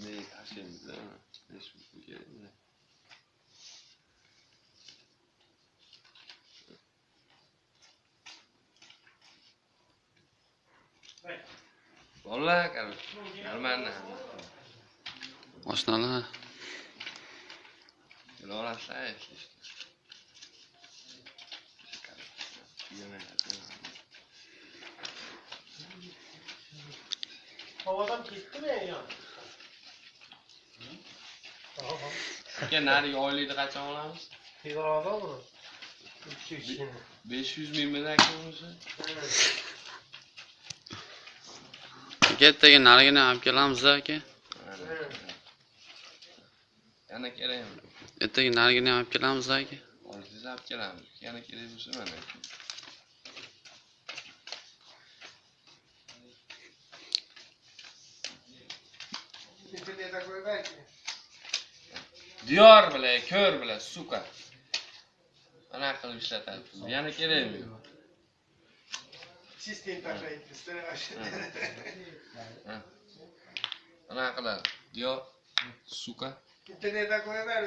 Ne tashlaymiz, 5 ming kerakmi? Bolalar, короче, нормально. Oshnalar. Kela olasizlar, если что. Tugamayapti. Havadan ketdimi ya? Tamam. Aka, narigi oylikni qachon olamiz? Tezroq buni. Uch ishini. 500 mingmidi, aka, unisi? Aka, ertaga narigini olib kelamiz, aka. Yana kerakmi? Ertaga narigini olib kelamiz, aka. Olsangiz, olib kelamiz. Yana kerak bo'lsa, mana. Internetda qo'ymayki. Diyor bilan, ko'r bilan, сука. Mana qilib ishlatadi. Yana kerakmi? Sistem tashlaydi. Ha. Mana qiladi. Diyor, сука. Internetda qo'yaver.